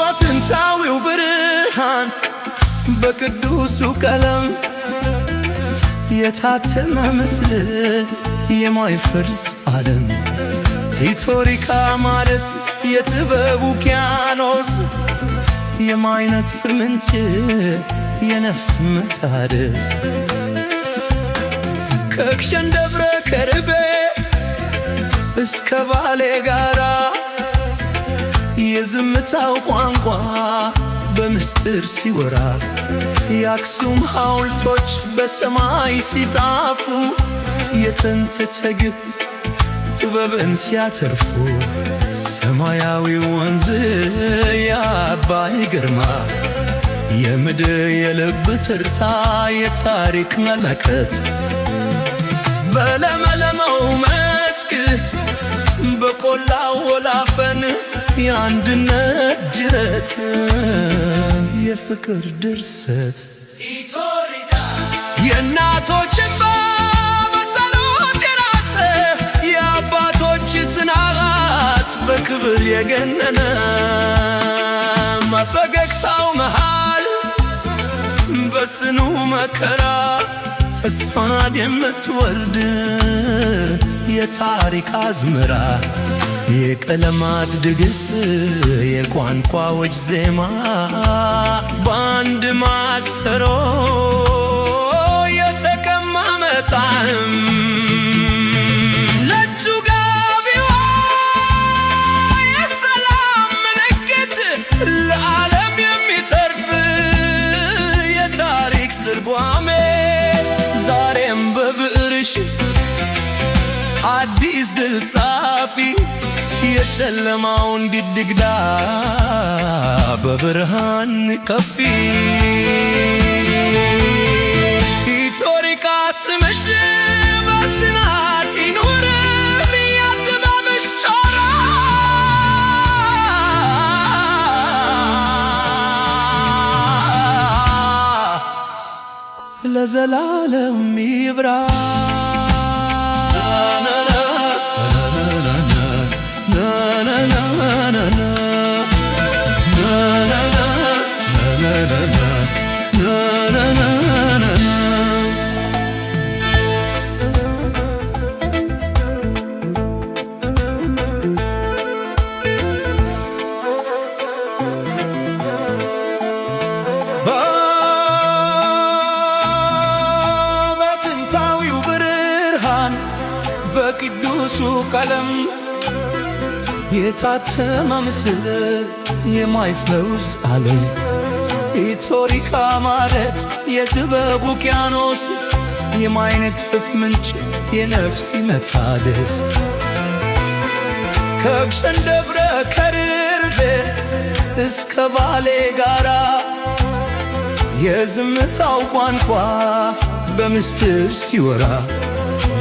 በጥንታዊው ብርሃን በቅዱሱ ቀለም የታተመ ምስል የማይፈርስ ዓለም። ሂቶሪካ ማለት የጥበብ ውቅያኖስ፣ የማይነጥፍ ምንጭ፣ የነፍስ መታደስ። ከግሸን ደብረ ከርቤ እስከ ባሌ ጋራ የዝምታው ቋንቋ በምስጢር ሲወራ፣ የአክሱም ሐውልቶች በሰማይ ሲጻፉ፣ የጥንት ትግል ጥበብን ሲያተርፉ፣ ሰማያዊ ወንዝ የአባይ ግርማ፣ የምድር የልብ ትርታ፣ የታሪክ መለከት። በለመለመው መስክ በቆላው ወላፈን የአንድነት ጅረት፣ የፍቅር ድርሰት። የእናቶች እንባ በጸሎት የራሰ፣ የአባቶች ጽናት በክብር የገነነ፣ በፈገግታው መሃል በስኑ መከራ ተስፋን የምትወልድ የታሪክ አዝመራ። የቀለማት ድግስ፣ የቋንቋዎች ዜማ፣ በአንድ ማሰሮ የተቀመመ ጣዕም። ነጩ ጋቢዋ የሰላም ምልክት፣ ለዓለም የሚተርፍ የታሪክ ትርጓሜ። ዛሬም በብዕርሽ አዲስ ድል ጻፊ፣ የጨለማውን ግድግዳ በብርሃን ከፊ። ኢቶሪካ ስምሽ በጽናት ይኑር፣ የጥበብሽ ጮራ ለዘላለም ይብራ። በጥንታዊው ብርሃን በቅዱሱ ቀለም የታተመ ምስል የማይፈውስ ዓለም። ኢቶሪካ ማለት የጥበብ ውቅያኖስ፣ የማይነጥፍ ምንጭ፣ የነፍስ መታደስ። ከግሸን ደብረ ከርቤ እስከ ባሌ ጋራ የዝምታው ቋንቋ በምስጢር ሲወራ፣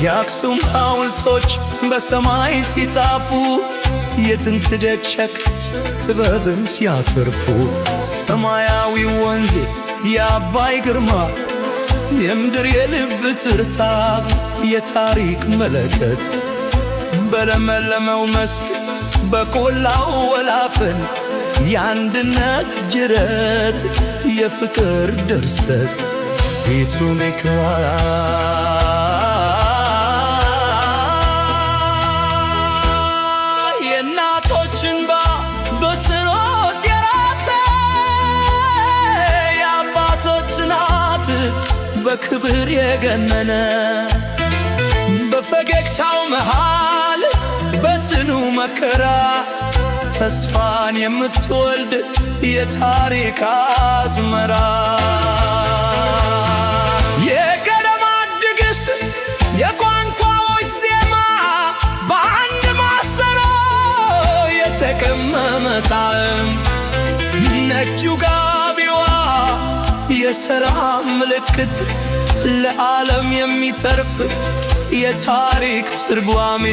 የአክሱም ሐውልቶች በሰማይ ሲጻፉ፣ የጥንት ደቸክ ጥበብን ሲያተርፉ፣ ሰማያዊ ወንዝ የአባይ ግርማ፣ የምድር የልብ ትርታ፣ የታሪክ መለከት። በለመለመው መስክ በቆላው ወላፈን የአንድነት ጅረት፣ የፍቅር ድርሰት። ኢቶሪካ የእናቶች እንባ በጸሎት የራሰ፣ የአባቶች ጽናት በክብር የገነነ፣ በፈገግታው መሃል በስኑ መከራ ተስፋን የምትወልድ የታሪክ አዝመራ። የቀለማት ድግስ፣ የቋንቋዎች ዜማ፣ በአንድ ማሰሮ የተቀመመ ጣዕም። ነጩ ጋቢዋ የሰላም ምልክት፣ ለዓለም የሚተርፍ የታሪክ ትርጓሜ።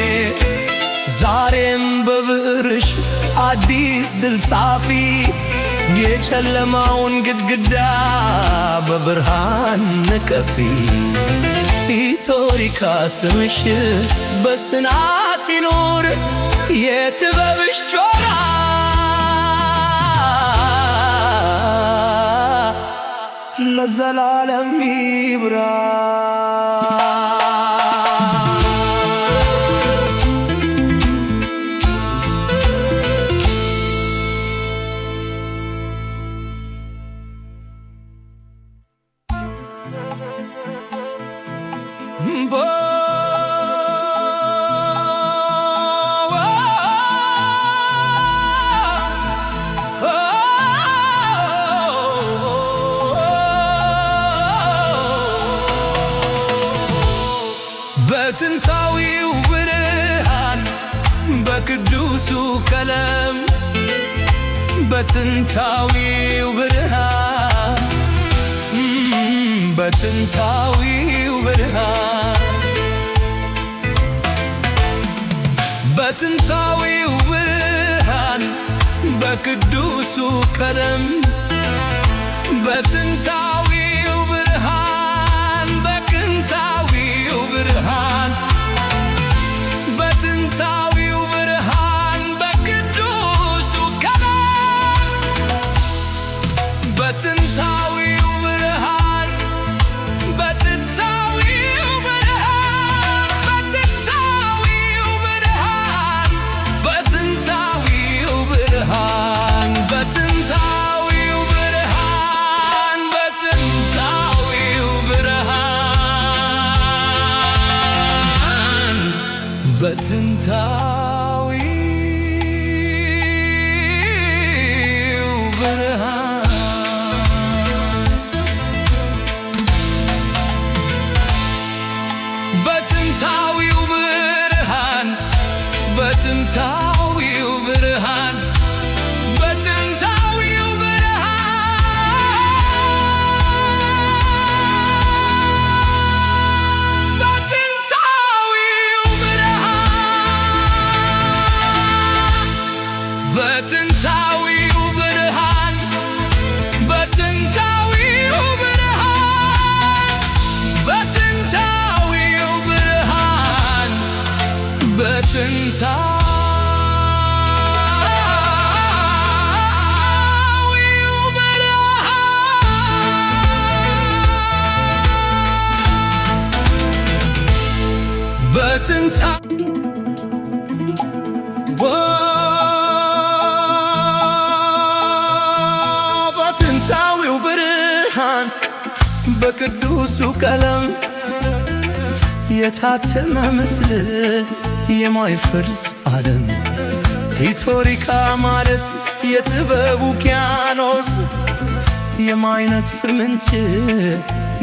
ዛሬም በብዕርሽ አዲስ ድል ጻፊ፣ የጨለማውን ግድግዳ በብርሃን ንቀፊ። ኢቶሪካ ስምሽ በስናት ይኑር፣ የጥበብሽ ጮራ ለዘላለም ይብራ። በጥንታዊው ብርሃን በቅዱሱ ቀለም፣ በጥንታዊው ብርሃን፣ በጥንታዊው ብርሃን፣ በጥንታዊው ብርሃን በቅዱሱ ቀለም፣ በጥንታዊው ብርሃን፣ በጥንታዊው ብርሃን፣ በጥንታዊው ብርሃን በቅዱሱ ቀለም፣ በጥንታዊው ብርሃን፣ በጥንታዊው ብርሃን፣ በጥንታዊው ብርሃን፣ በጥንታዊው ብርሃን፣ በጥንታዊው ብርሃን፣ በጥንታዊው ብርሃን፣ በጥንታዊው ብርሃን፣ በጥንታዊው ብርሃን፣ በጥንታዊው ብርሃን፣ በጥንታዊው ብርሃን፣ በጥንታዊው ብርሃን፣ በጥንታዊው ብርሃን፣ በጥንታዊው ብርሃን፣ በጥንታዊው ብርሃን፣ በጥንታዊው ብርሃን፣ በጥንታ በጥንታዊው ብርሃን በቅዱሱ ቀለም የታተመ ምስል የማይፈርስ ዓለም። ሂቶሪካ ማለት የጥበብ ውቅያኖስ፣ የማይነጥፍ ምንጭ፣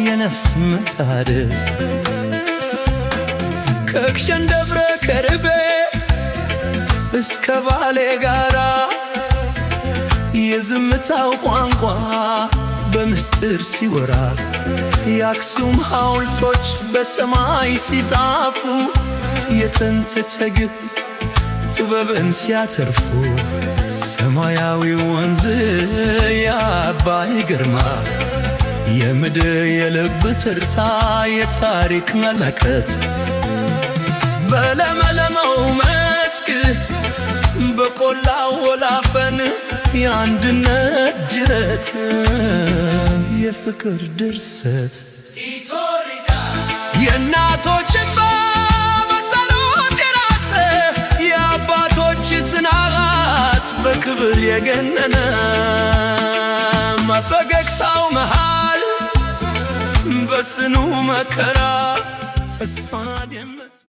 የነፍስ መታደስ። ከግሸን ደብረ ከርቤ እስከ ባሌ ጋራ የዝምታው ቋንቋ በምስጢር ሲወራ፣ የአክሱም ሐውልቶች በሰማይ ሲጻፉ፣ የጥንት ትግል ጥበብን ሲያተርፉ፣ ሰማያዊ ወንዝ የአባይ ግርማ፣ የምድር የልብ ትርታ፣ የታሪክ መለከት። በለመለመው መስክ በቆላው ወላፈን የአንድነት ጅረት፣ የፍቅር ድርሰት። የእናቶች እንባ በጸሎት የራሰ፣ የአባቶች ጽናት በክብር የገነነ፣ መፈገግታው መሃል በስኑ መከራ ተስፋ።